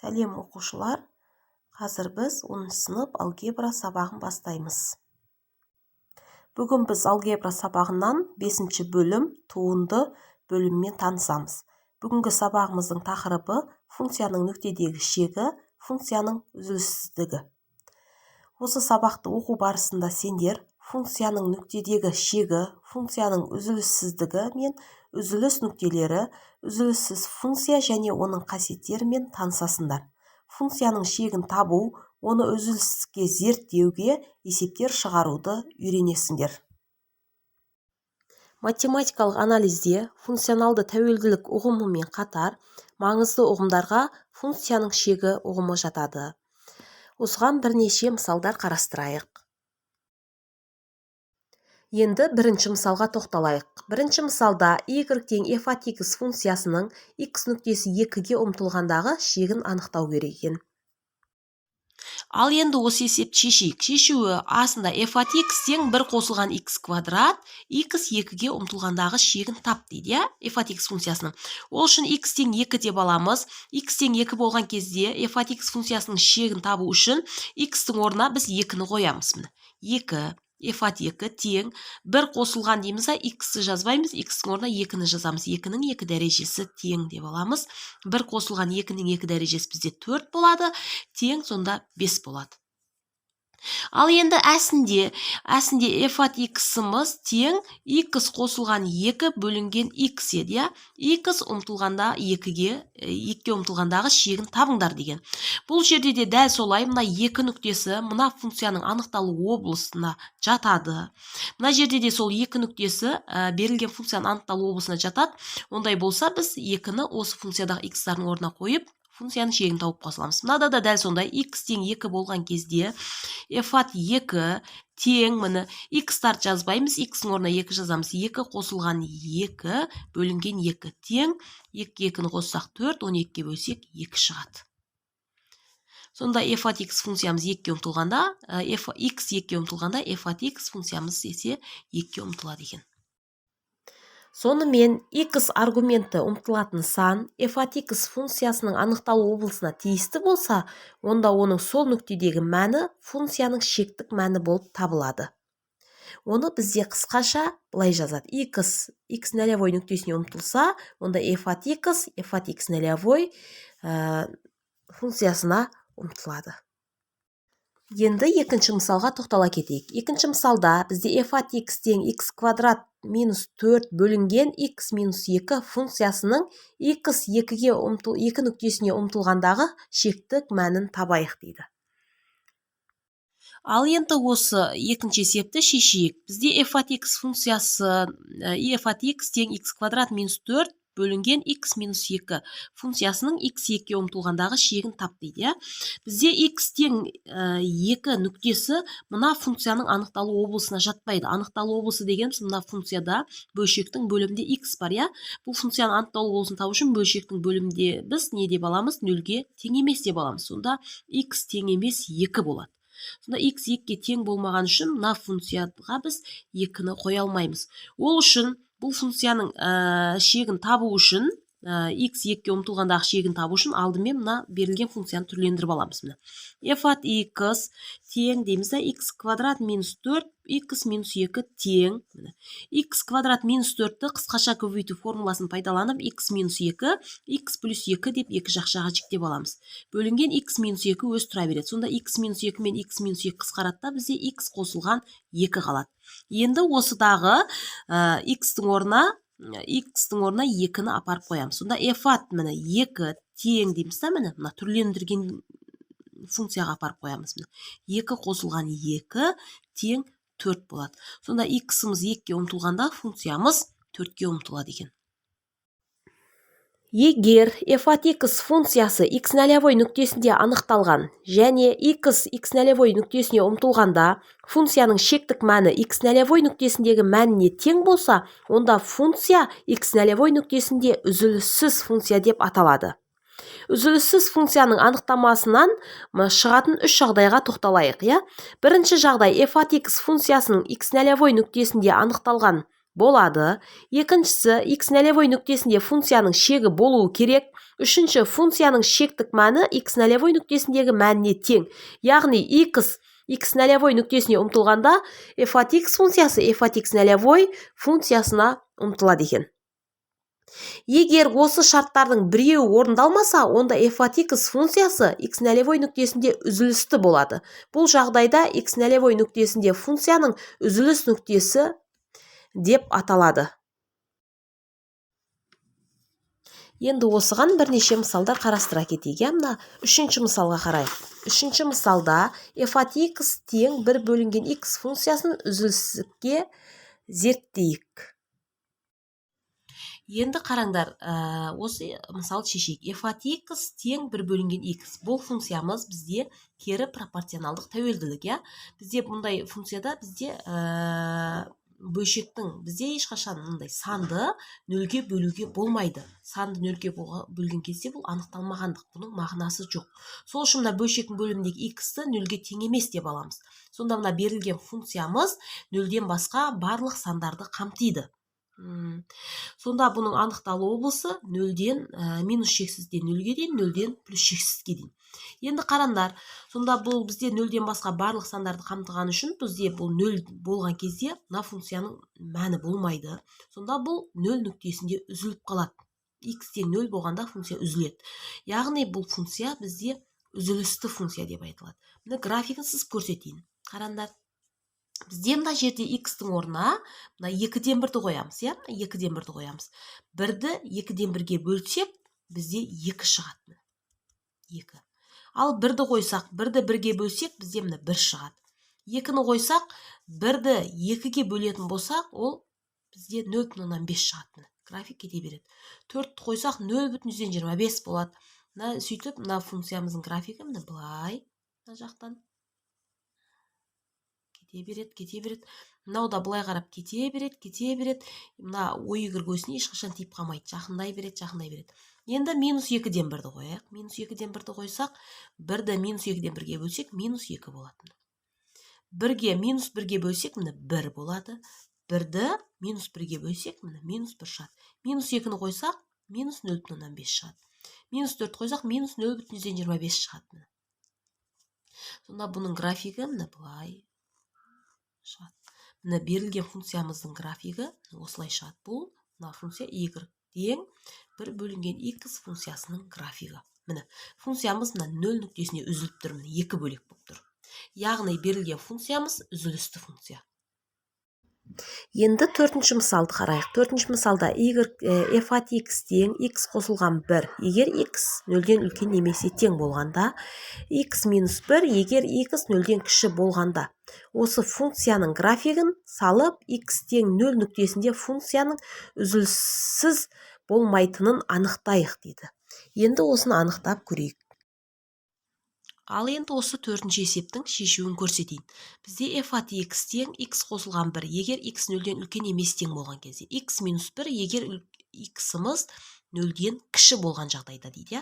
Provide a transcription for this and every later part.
Сәлем, оқушылар! Қазір біз 10-сынып алгебра сабағын бастаймыз. Бүгін біз алгебра сабағынан 5 бөлім, туынды бөлімімен танысамыз. Бүгінгі сабағымыздың тақырыбы: функцияның нүктедегі шегі, функцияның үзіліссіздігі. Осы сабақты оқу барысында сендер функцияның нүктедегі шегі, функцияның үзіліссіздігі мен үзіліс нүктелері, үзіліссіз функция және оның қасиеттерімен танысасыңдар. Функцияның шегін табу, оны үзілістікке зерттеуге есептер шығаруды үйренесіңдер. Математикалық анализде функционалды тәуелділік ұғымымен қатар маңызды ұғымдарға функцияның шегі ұғымы жатады. Осыған бірнеше мысалдар қарастырайық. Енді бірінші мысалға тоқталайық. Бірінші мысалда y тең f от x функциясының x нүктесі 2-ге ұмтылғандағы шегін анықтау керек екен. Ал енді осы есепті шешейік. Шешуі: астында f от x тең 1 қосылған x квадрат, x 2-ге ұмтылғандағы шегін тап дейді, иә, f от x функциясының. Ол үшін x тең 2 деп аламыз. X тең 2 болған кезде f от x функциясының шегін табу үшін x-тің орнына біз 2-ні қоямыз. Міне, 2. F от 2 тең 1 қосылған дейміз да, x-ті жазбаймыз, x-тің орнына 2-ні жазамыз. 2-нің 2 дәрежесі тең деп аламыз. 1 қосылған 2-нің 2 дәрежесі бізде 4 болады, тең сонда 5 болады. Ал енді әсінде f от x-ымыз тең x қосылған 2 бөлінген x еді, иә. X ұмтылғанда 2-ге, 2-ге ұмтылғандағы шегін табыңдар деген. Бұл жерде де дәл солай, мына 2 нүктесі мына функцияның анықталу облысына жатады. Мына жерде де сол 2 нүктесі берілген функцияның анықталу облысына жатады. Ондай болса, біз 2-ні осы функциядағы x-тардың орнына қойып, функцияның шегін тауып қоса аламыз. Мынада да дәл сондай, x тең 2 болған кезде f от 2 тең, міне, x-тарды жазбаймыз, x-ның орнына 2 жазамыз. 2 қосылған 2 бөлінген 2 тең 2, 2-ні қоссақ 4, 12-ге бөлсек, 2 шығады. Сонда f от x функциямыз 2-ге ұмтылғанда, f x 2-ге ұмтылғанда, f от x функциямыз есе 2-ге ұмтылады екен. Сонымен, x аргументі ұмтылатын сан f от x функциясының анықталу облысына тиісті болса, онда оның сол нүктедегі мәні функцияның шектік мәні болып табылады. Оны бізде қысқаша былай жазады: x x нолевой нүктесіне ұмтылса, онда f от x f от x нолевой функциясына ұмтылады. Енді екінші мысалға тоқтала кетейік. Екінші мысалда бізде f от x тең x квадрат минус 4 бөлінген x минус 2 функциясының x 2-ге ұмтыл 2 нүктесіне ұмтылғандағы шектік мәнін табайық дейді. Ал енді осы екінші есепті шешейік. Бізде f от x функциясы, f от x тең x квадрат минус 4 бөлінген x минус 2 функциясының x 2-ге ұмтылғандағы шегін тап дейді, иә. Бізде x тең 2 нүктесі мына функцияның анықталу облысына жатпайды. Анықталу облысы дегеніміз мына функцияда бөлшектің бөлімінде x бар, иә. Бұл функцияның анықталу облысын табу үшін бөлшектің бөлімінде біз не деп аламыз? Нөлге тең емес деп аламыз. Сонда x тең емес 2 болады. Сонда x 2-ге тең болмаған үшін мына функцияға біз 2-ні қоя алмаймыз. Ол үшін бұл функцияның шегін табу үшін, x 2-ге ұмтылғандағы шегін табу үшін алдымен мына берілген функцияны түрлендіріп аламыз. Міне, f от x тең дейміз да, x квадрат минус 4 x минус 2 тең, міне, x квадрат минус 4-ті қысқаша көбейту формуласын пайдаланып, x минус 2 x плюс 2 деп екі жақшаға жіктеп аламыз. Бөлінген x минус 2 өз тұра береді. Сонда x минус 2 мен x минус 2 қысқарады да, бізде x қосылған 2 қалады. Енді осыдағы x-тің орнына 2-ні апарып қоямыз. Сонда f от, міне, 2 тең дейміз да, міне, мына түрлендірген функцияға апарып қоямыз. Міне, 2 қосылған 2 тең 4 болады. Сонда x-іміз 2-ге ұмтылғанда, функциямыз 4-ке ұмтылады екен. Егер f от x функциясы x нолевой нүктесінде анықталған және x x нолевой нүктесіне ұмтылғанда функцияның шектік мәні x нолевой нүктесіндегі мәніне тең болса, онда функция x нолевой нүктесінде үзіліссіз функция деп аталады. Үзіліссіз функцияның анықтамасынан шығатын үш жағдайға тоқталайық, иә. Бірінші жағдай: f от x функциясының x нолевой нүктесінде анықталған болады. Екіншісі: x нолевой нүктесінде функцияның шегі болуы керек. Үшінші, функцияның шектік мәні x нолевой нүктесіндегі мәніне тең. Яғни x x нолевой нүктесіне ұмтылғанда f от x функциясы f от x нолевой функциясына ұмтылады екен. Егер осы шарттардың біреуі орындалмаса, онда f от x функциясы x нолевой нүктесінде үзілісті болады. Бұл жағдайда x нолевой нүктесінде функцияның үзіліс нүктесі деп аталады. Енді осыған бірнеше мысалдар қарастыра кетейік. Мына үшінші мысалға қарайық. Үшінші мысалда f от x тең 1 бөлінген x функциясын үзілістікке зерттейік. Енді қараңдар, осы мысал шешейік. F от x тең 1 бөлінген x. Бұл функциямыз бізде кері пропорционалдық тәуелділік, иә? Бізде бұндай функцияда бізде бөлшектің бізде ешқашан мындай санды нөлге бөлуге болмайды. Санды нөлге бөлген кезде бұл анықталмағандық, бұның мағынасы жоқ. Сол үшін мына бөлшектің бөліміндегі x-ті нөлге тең емес деп аламыз. Сонда мына берілген функциямыз нөлден басқа барлық сандарды қамтиды. Сонда бұның анықталу облысы нөлден минус шексізден нөлге дейін, нөлден плюс шексізге дейін. Енді қараңдар, сонда бұл бізде нөлден басқа барлық сандарды қамтыған үшін бізде бұл нөл болған кезде мына функцияның мәні болмайды. Сонда бұл нөл нүктесінде үзіліп қалады. X тең нөл болғанда функция үзіледі. Яғни бұл функция бізде үзілісті функция деп айтылады. Міне графигін сызып көрсетейін. Қараңдар. Бізде мына жерде x-тің орнына мына 2-ден 1-ді қоямыз, иә? 2-ден 1-ді қоямыз. 1-ді 2-ден 1-ге бөлсек, бізде 2 шығады. 2. Ал 1-ді қойсақ, 1-ді 1-ге бөлсек, бізде мына 1 шығады. 2-ні қойсақ, 1-ді 2-ге бөлетін болсақ, ол бізде 0,5 шығады. График кете береді. 4-ті қойсақ, 0,25 болады. Мына сөйтіп, мына функциямыздың графигі мына былай, мына жақтан кете береді, кете береді. Мынау да былай қарап кете береді, кете береді. Мына ой осіне ешқашан тиіп қалмайды, жақындай береді, жақындай береді. Енді минус 2-ден 1-ді қояйық. Минус 2-ден 1-ді қойсақ, 1-ді минус 2-ден 1-ге бөлсек, минус 2 болады. 1-ге минус 1-ге бөлсек, міне 1 болады. 1-ді минус 1-ге бөлсек, міне минус 1 шығады. Минус 2-ні қойсақ, минус 0,5 шығады. Минус 4 қойсақ, минус 0,25 шығады. Сонда бұның графигі міне былай шығады. Міне берілген функциямыздың графигі осылай шығады. Бұл мына функция y тең 1 бөлінген x функциясының графигі. Міне функциямыз мына 0 нүктесіне үзіліп тұр, міне екі бөлек болып тұр. Яғни берілген функциямыз үзілісті функция. Енді төртінші мысалды қарайық. Төртінші мысалда y f от x тең x қосылған 1, егер x нөлден үлкен немесе тең болғанда, x минус 1, егер x нөлден кіші болғанда. Осы функцияның графигін салып, x тең 0 нүктесінде функцияның үзіліссіз болмайтынын анықтайық дейді. Енді осыны анықтап көрейік. Ал енді осы төртінші есептің шешуін көрсетейін. Бізде f от x тең x қосылған 1, егер x нөлден үлкен емес тең болған кезде, x минус 1, егер x-ымыз нөлден кіші болған жағдайда дейді.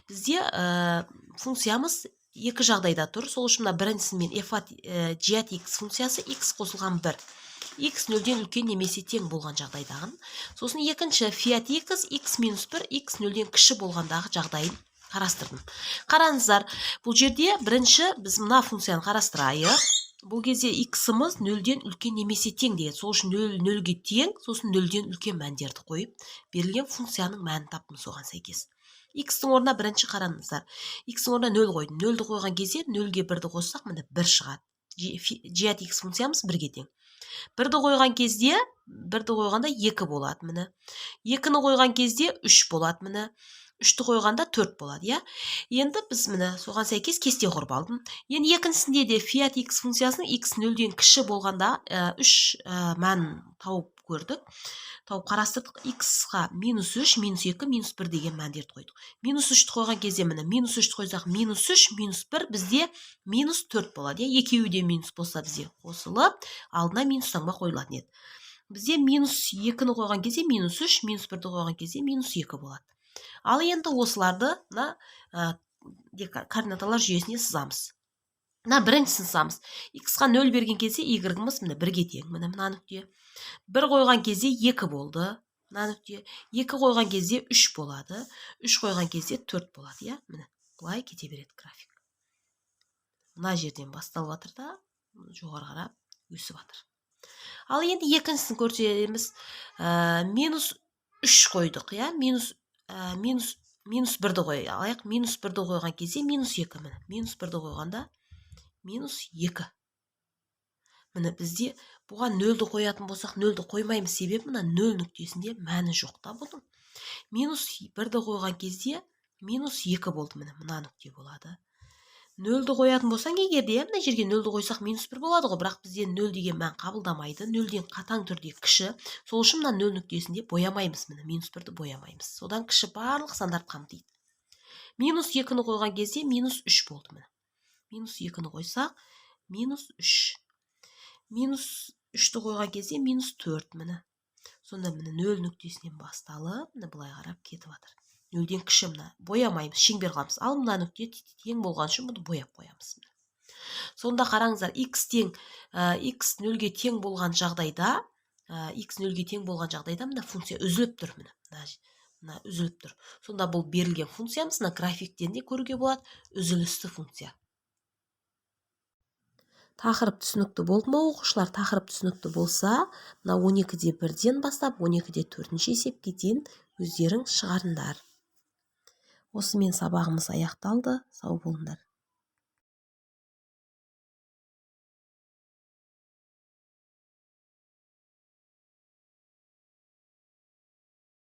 Бізде функциямыз екі жағдайда тұр. Сол үшін мына біріншісін мен f от g от x функциясы x қосылған 1, x нөлден үлкен немесе тең болған жағдайдағын. Сосын екінші фи от x, x минус 1, x нөлден кіші болғандағы жағдайын қарастырдым. Қараңыздар, бұл жерде бірінші біз мына функцияны қарастырайық. Бұл кезде x-ымыз нөлден үлкен немесе тең деген. Сол үшін нөл нөлге тең, сосын нөлден үлкен мәндерді қойып, берілген функцияның мәнін таптым соған сәйкес. X-тің орнына бірінші қараңыздар. X-тің орнына 0 қойдым. 0-ді қойған кезде 0-ге 1-ді қоссақ, міне 1 шығады. G от x функциямыз 1-ге тең. 1-ді қойған кезде, 1-ді қойғанда 2 болады, міне. 2-ні қойған кезде 3 болады, міне. 3-ті қойғанда 4 болады, иә. Енді біз міне соған сәйкес кесте құрып алдым. Енді екіншісінде де фи от x функциясының x нөлден кіші болғанда 3 мәнін тауып көрдік. Тауып қарастырдық. X-қа минус 3, минус 2, минус 1 деген мәндерді қойдық. Минус 3-ті қойған кезде, міне, минус 3-ті қойсақ, минус 3, минус 1 бізде минус 4 болады, иә. Екеуі де минус болса, бізде қосылып, алдына минус таңба қойылатын еді. Бізде минус 2-ні қойған кезде минус 3, минус 1-ді қойған кезде минус 2 болады. Ал енді осыларды мына координаталар жүйесіне сызамыз. Мына біріншісін сызамыз. X-қа 0 берген кезде y-іміз міне 1-ге тең. Міне мына нүкте. 1 қойған кезде 2 болды. Мына нүкте 2 қойған кезде 3 болады, 3 қойған кезде 4 болады, иә. Міне, былай кете береді график. Мына жерден басталып жатыр да, жоғары қарап өсіп жатыр. Ал енді екіншісін көрсетеміз. Минус 3 қойдық, иә, минус минус 1-ді қоялайық. Минус 1-ді қойған кезде минус 2, міне, минус 1-ді қойғанда минус 2. Міне, бізде бұған нөлді қоятын болсақ, нөлді қоймаймыз, себебі мына нөл нүктесінде мәні жоқ та бұның. Минус 1-ді қойған кезде минус 2 болды, міне, мына нүкте болады. Нөлді қоятын болсаң егер де, мына жерге нөлді қойсақ, минус 1 болады ғой, бірақ бізде нөл деген мән қабылдамайды, нөлден қатаң түрде кіші. Сол үшін мына нөл нүктесінде боямаймыз, міне, минус 1-ді боямаймыз, содан кіші барлық сандарды қамтиды. Минус 2-ні қойған кезде минус 3 болды, міне, минус 2-ні қойсақ, минус 3. Минус 3-ті қойған кезде минус 4, міне. Сонда, міне, нөл нүктесінен басталып, міне, былай қарап кетіп жатыр. Нөлден кіші, мына боямаймыз, шеңбер қыламыз. Ал мына нүкте тең болған үшін бұны бояп қоямыз. Сонда қараңыздар, x тең, x нөлге тең болған жағдайда, x нөлге тең болған жағдайда мына функция үзіліп тұр, міне, мына үзіліп тұр. Сонда бұл берілген функциямыз, мына графиктен де көруге болады, үзілісті функция. Тақырып түсінікті болды ма, оқушылар? Тақырып түсінікті болса, мына 12.1-ден бастап 12.4 есепке дейін өздерің шығарыңдар. Осымен сабағымыз аяқталды. Сау болыңдар.